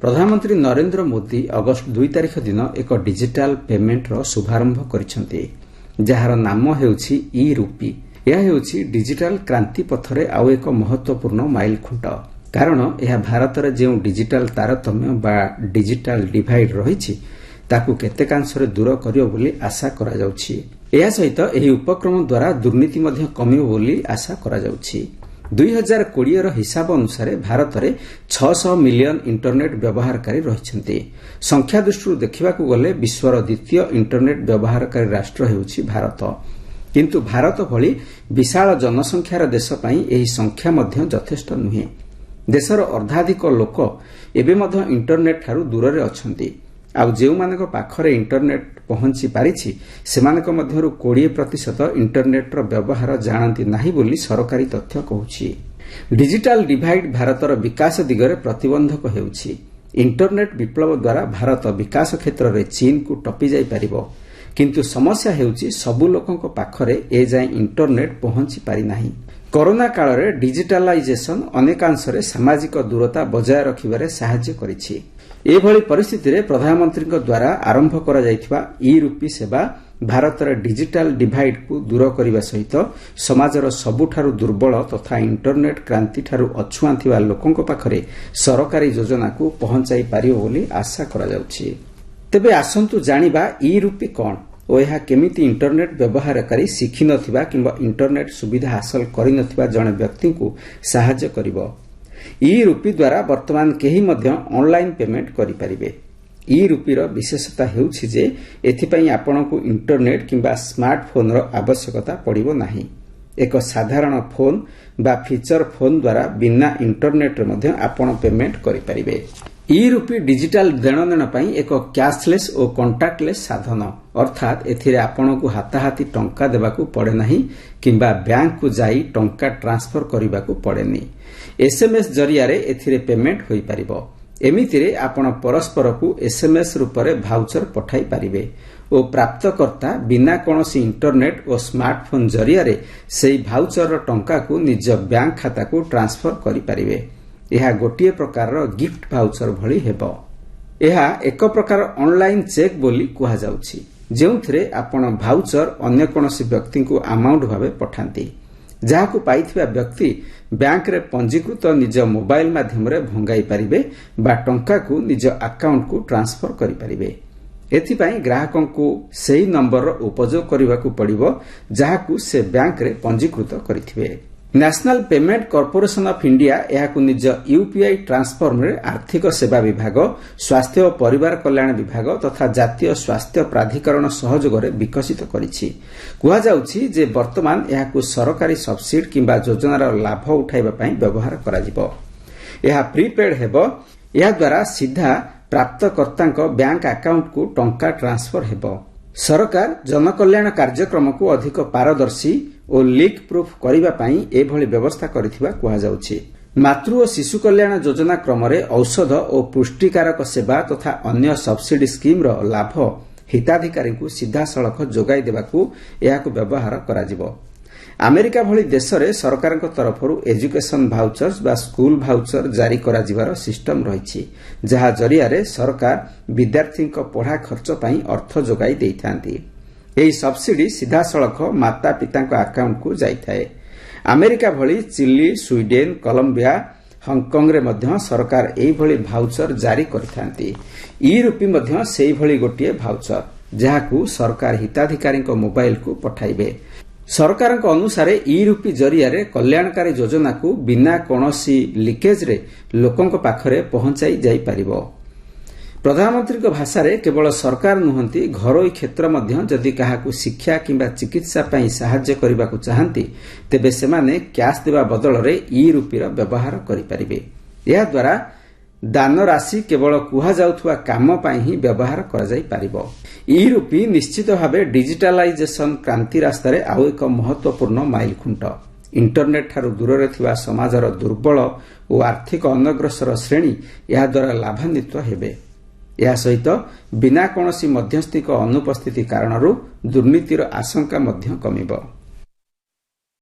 ପ୍ରଧାନମନ୍ତ୍ରୀ ନରେନ୍ଦ୍ର ମୋଦି ଅଗଷ୍ଟ 2 ତାରିଖ ଦିନ ଏକ ଡିଜିଟାଲ ପେମେଣ୍ଟର ଶୁଭାରମ୍ଭ କରିଛନ୍ତି, ଯାହାର ନାମ ହେଉଛି ଇ ରୁପି। ଏହା ହେଉଛି ଡିଜିଟାଲ କ୍ରାନ୍ତି ପଥରେ ଆଉ ଏକ ମହତ୍ୱପୂର୍ଣ୍ଣ ମାଇଲଖୁଣ୍ଟ, କାରଣ ଏହା ଭାରତରେ ଯେଉଁ ଡିଜିଟାଲ ତାରତମ୍ୟ ବା ଡିଜିଟାଲ ଡିଭାଇଡ୍ ରହିଛି, ତାକୁ କେତେକାଂଶରେ ଦୂର କରିବ ବୋଲି ଆଶା କରାଯାଉଛି। ଏହା ସହିତ ଏହି ଉପକ୍ରମ ଦ୍ୱାରା ଦୁର୍ନୀତି ମଧ୍ୟ କମିବ ବୋଲି ଆଶା କରାଯାଉଛି। 2020ର ହିସାବ ଅନୁସାରେ ଭାରତରେ 600 ମିଲିୟନ ଇଣ୍ଟରନେଟ୍ ବ୍ୟବହାରକାରୀ ରହିଛନ୍ତି। ସଂଖ୍ୟା ଦୃଷ୍ଟିରୁ ଦେଖିବାକୁ ଗଲେ ବିଶ୍ୱର ଦ୍ୱିତୀୟ ଇଣ୍ଟରନେଟ୍ ବ୍ୟବହାରକାରୀ ରାଷ୍ଟ୍ର ହେଉଛି ଭାରତ। କିନ୍ତୁ ଭାରତ ଭଳି ବିଶାଳ ଜନସଂଖ୍ୟାର ଦେଶ ପାଇଁ ଏହି ସଂଖ୍ୟା ମଧ୍ୟ ଯଥେଷ୍ଟ ନୁହେଁ। ଦେଶର ଅର୍ଦ୍ଧାଧିକ ଲୋକ ଏବେ ମଧ୍ୟ ଇଣ୍ଟରନେଟ୍ଠାରୁ ଦୂରରେ ଅଛନ୍ତି। ଆଉ ଯେଉଁମାନଙ୍କ ପାଖରେ ଇଣ୍ଟରନେଟ୍ ପହଞ୍ଚି ପାରିଛି, ସେମାନଙ୍କ ମଧ୍ୟରୁ 20% ଇଣ୍ଟରନେଟ୍ର ବ୍ୟବହାର ଜାଣନ୍ତି ନାହିଁ ବୋଲି ସରକାରୀ ତଥ୍ୟ କହୁଛି। ଡିଜିଟାଲ ଡିଭାଇଡ୍ ଭାରତର ବିକାଶ ଦିଗରେ ପ୍ରତିବନ୍ଧକ ହେଉଛି। ଇଣ୍ଟରନେଟ୍ ବିପ୍ଳବ ଦ୍ୱାରା ଭାରତ ବିକାଶ କ୍ଷେତ୍ରରେ ଚୀନକୁ ଟପି ଯାଇପାରିବ। କିନ୍ତୁ ସମସ୍ୟା ହେଉଛି, ସବୁ ଲୋକଙ୍କ ପାଖରେ ଏଯାଏଁ ଇଣ୍ଟରନେଟ୍ ପହଞ୍ଚି ପାରିନାହିଁ। କରୋନା କାଳରେ ଡିଜିଟାଲାଇଜେସନ ଅନେକାଂଶରେ ସାମାଜିକ ଦୂରତା ବଜାୟ ରଖିବାରେ ସାହାଯ୍ୟ କରିଛି। ଏଭଳି ପରିସ୍ଥିତିରେ ପ୍ରଧାନମନ୍ତ୍ରୀଙ୍କ ଦ୍ୱାରା ଆରମ୍ଭ କରାଯାଇଥିବା ଇ ରୁପି ସେବା ଭାରତରେ ଡିଜିଟାଲ ଡିଭାଇଡ୍କୁ ଦୂର କରିବା ସହିତ ସମାଜର ସବୁଠାରୁ ଦୁର୍ବଳ ତଥା ଇଣ୍ଟରନେଟ୍ କ୍ରାନ୍ତିଠାରୁ ଅଛୁଆଁ ଥିବା ଲୋକଙ୍କ ପାଖରେ ସରକାରୀ ଯୋଜନାକୁ ପହଞ୍ଚାଇ ପାରିବ ବୋଲି ଆଶା କରାଯାଉଛି। ତେବେ ଆସନ୍ତୁ ଜାଣିବା ଇ ରୁପି କ'ଣ ଓ ଏହା କେମିତି ଇଣ୍ଟରନେଟ୍ ବ୍ୟବହାରକାରୀ ଶିଖିନଥିବା କିମ୍ବା ଇଣ୍ଟରନେଟ୍ ସୁବିଧା ହାସଲ କରିନଥିବା ଜଣେ ବ୍ୟକ୍ତିଙ୍କୁ ସାହାଯ୍ୟ କରିବ। ଇ ରୁପି ଦ୍ୱାରା ବର୍ତ୍ତମାନ କେହି ମଧ୍ୟ ଅନଲାଇନ୍ ପେମେଣ୍ଟ କରିପାରିବେ। ଇ ରୁପିର ବିଶେଷତା ହେଉଛି ଯେ ଏଥିପାଇଁ ଆପଣଙ୍କୁ ଇଣ୍ଟରନେଟ୍ କିମ୍ବା ସ୍ମାର୍ଟଫୋନ୍ର ଆବଶ୍ୟକତା ପଡ଼ିବ ନାହିଁ। ଏକ ସାଧାରଣ ଫୋନ୍ ବା ଫିଚର ଫୋନ୍ ଦ୍ୱାରା ବିନା ଇଣ୍ଟରନେଟ୍ରେ ମଧ୍ୟ ଆପଣ ପେମେଣ୍ଟ କରିପାରିବେ। ଇ ରୁପି ଡିଜିଟାଲ ଦେଣନେଣ ପାଇଁ ଏକ କ୍ୟାସଲେସ୍ ଓ କଣ୍ଟାକ୍ଟଲେସ୍ ସାଧନ। ଅର୍ଥାତ୍ ଏଥିରେ ଆପଣଙ୍କୁ ହାତାହାତି ଟଙ୍କା ଦେବାକୁ ପଡ଼େ ନାହିଁ କିମ୍ବା ବ୍ୟାଙ୍କକୁ ଯାଇ ଟଙ୍କା ଟ୍ରାନ୍ସଫର କରିବାକୁ ପଡ଼େନି। ଏସ୍ଏମ୍ଏସ୍ ଜରିଆରେ ଏଥିରେ ପେମେଣ୍ଟ ହୋଇପାରିବ। ଏମିତିରେ ଆପଣ ପରସ୍ପରକୁ ଏସ୍ଏମ୍ଏସ୍ ରୂପରେ ଭାଉଚର ପଠାଇ ପାରିବେ ଓ ପ୍ରାପ୍ତକର୍ତ୍ତା ବିନା କୌଣସି ଇଣ୍ଟରନେଟ୍ ଓ ସ୍ମାର୍ଟଫୋନ୍ ଜରିଆରେ ସେହି ଭାଉଚରର ଟଙ୍କାକୁ ନିଜ ବ୍ୟାଙ୍କ ଖାତାକୁ ଟ୍ରାନ୍ସଫର କରିପାରିବେ। ଏହା ଗୋଟିଏ ପ୍ରକାରର ଗିଫ୍ଟ ଭାଉଚର ଭଳି ହେବ। ଏହା ଏକ ପ୍ରକାର ଅନଲାଇନ୍ ଚେକ୍ ବୋଲି କୁହାଯାଉଛି, ଯେଉଁଥିରେ ଆପଣ ଭାଉଚର ଅନ୍ୟ କୌଣସି ବ୍ୟକ୍ତିଙ୍କୁ ଆମାଉଣ୍ଟ ଭାବେ ପଠାନ୍ତି, ଯାହାକୁ ପାଇଥିବା ବ୍ୟକ୍ତି ବ୍ୟାଙ୍କରେ ପଞ୍ଜୀକୃତ ନିଜ ମୋବାଇଲ ମାଧ୍ୟମରେ ଭଙ୍ଗାଇ ପାରିବେ ବା ଟଙ୍କାକୁ ନିଜ ଆକାଉଣ୍ଟକୁ ଟ୍ରାନ୍ସଫର କରିପାରିବେ। ଏଥିପାଇଁ ଗ୍ରାହକଙ୍କୁ ସେହି ନମ୍ବରର ଉପଯୋଗ କରିବାକୁ ପଡ଼ିବ, ଯାହାକୁ ସେ ବ୍ୟାଙ୍କରେ ପଞ୍ଜୀକୃତ କରିଥିବେ। National payment corporation of India ଏହାକୁ ନିଜ ୟୁପିଆଇ ଟ୍ରାନ୍ସଫର୍ମରେ ଆର୍ଥିକ ସେବା ବିଭାଗ, ସ୍ୱାସ୍ଥ୍ୟ ଓ ପରିବାର କଲ୍ୟାଣ ବିଭାଗ ତଥା ଜାତୀୟ ସ୍ୱାସ୍ଥ୍ୟ ପ୍ରାଧିକରଣ ସହଯୋଗରେ ବିକଶିତ କରିଛି। କୁହାଯାଉଛି ଯେ ବର୍ତ୍ତମାନ ଏହାକୁ ସରକାରୀ ସବସିଡି କିମ୍ବା ଯୋଜନାର ଲାଭ ଉଠାଇବା ପାଇଁ ବ୍ୟବହାର କରାଯିବ। ଏହା ପ୍ରିପେଡ୍ ହେବ। ଏହାଦ୍ୱାରା ସିଧା ପ୍ରାପ୍ତକର୍ତ୍ତାଙ୍କ ବ୍ୟାଙ୍କ ଆକାଉଣ୍ଟକୁ ଟଙ୍କା ଟ୍ରାନ୍ସଫର ହେବ। ସରକାର ଜନକଲ୍ୟାଣ କାର୍ଯ୍ୟକ୍ରମକୁ ଅଧିକ ପାରଦର୍ଶୀ ଓ ଲିକ୍ ପ୍ରୁଫ୍ କରିବା ପାଇଁ ଏଭଳି ବ୍ୟବସ୍ଥା କରିଥିବା କୁହାଯାଉଛି। ମାତୃ ଓ ଶିଶୁ କଲ୍ୟାଣ ଯୋଜନା କ୍ରମରେ ଔଷଧ ଓ ପୁଷ୍ଟିକାରକ ସେବା ତଥା ଅନ୍ୟ ସବସିଡି ସ୍କିମ୍ର ଲାଭ ହିତାଧିକାରୀଙ୍କୁ ସିଧାସଳଖ ଯୋଗାଇ ଦେବାକୁ ଏହାକୁ ବ୍ୟବହାର କରାଯିବ। ଆମେରିକା ଭଳି ଦେଶରେ ସରକାରଙ୍କ ତରଫରୁ ଏଜୁକେସନ ଭାଉଚର୍ସ ବା ସ୍କୁଲ ଭାଉଚର ଜାରି କରାଯିବାର ସିଷ୍ଟମ ରହିଛି, ଯାହା ଜରିଆରେ ସରକାର ବିଦ୍ୟାର୍ଥୀଙ୍କ ପଢ଼ା ଖର୍ଚ୍ଚ ପାଇଁ ଅର୍ଥ ଯୋଗାଇ ଦେଇଥାନ୍ତି। ଏହି ସବସିଡି ସିଧାସଳଖ ମାତା ପିତାଙ୍କ ଆକାଉଣ୍ଟକୁ ଯାଇଥାଏ। ଆମେରିକା ଭଳି ଚିଲି, ସ୍ୱିଡେନ, କଲମ୍ବିଆ, ହଂକଂରେ ମଧ୍ୟ ସରକାର ଏହିଭଳି ଭାଉଚର ଜାରି କରିଥାନ୍ତି। ଇ ରୁପି ମଧ୍ୟ ସେହିଭଳି ଗୋଟିଏ ଭାଉଚର, ଯାହାକୁ ସରକାର ହିତାଧିକାରୀଙ୍କ ମୋବାଇଲକୁ ପଠାଇବେ। ସରକାରଙ୍କ ଅନୁସାରେ ଇ ରୁପି ଜରିଆରେ କଲ୍ୟାଣକାରୀ ଯୋଜନାକୁ ବିନା କୌଣସି ଲିକେଜରେ ଲୋକଙ୍କ ପାଖରେ ପହଞ୍ଚାଇ ଯାଇପାରିବ। ପ୍ରଧାନମନ୍ତ୍ରୀଙ୍କ ଭାଷାରେ କେବଳ ସରକାର ନୁହନ୍ତି, ଘରୋଇ କ୍ଷେତ୍ର ମଧ୍ୟ ଯଦି କାହାକୁ ଶିକ୍ଷା କିମ୍ବା ଚିକିତ୍ସା ପାଇଁ ସାହାଯ୍ୟ କରିବାକୁ ଚାହାନ୍ତି, ତେବେ ସେମାନେ କ୍ୟାଶ୍ ଦେବା ବଦଳରେ ଇ ରୁପିର ବ୍ୟବହାର କରିପାରିବେ। ଏହାଦ୍ୱାରା ଦାନ ରାଶି କେବଳ କୁହାଯାଉଥିବା କାମ ପାଇଁ ହିଁ ବ୍ୟବହାର କରାଯାଇପାରିବ। ଇ ରୁପି ନିଶ୍ଚିତ ଭାବେ ଡିଜିଟାଲାଇଜେସନ କ୍ରାନ୍ତି ରାସ୍ତାରେ ଆଉ ଏକ ମହତ୍ୱପୂର୍ଣ୍ଣ ମାଇଲଖୁଣ୍ଟ। ଇଣ୍ଟରନେଟ୍ ଠାରୁ ଦୂରରେ ଥିବା ସମାଜର ଦୁର୍ବଳ ଓ ଆର୍ଥିକ ଅନଗ୍ରସର ଶ୍ରେଣୀ ଏହାଦ୍ୱାରା ଲାଭାନ୍ୱିତ ହେବେ। ଏହା ସହିତ ବିନା କୌଣସି ମଧ୍ୟସ୍ଥିଙ୍କ ଅନୁପସ୍ଥିତି କାରଣରୁ ଦୁର୍ନୀତିର ଆଶଙ୍କା ମଧ୍ୟ କମିବ।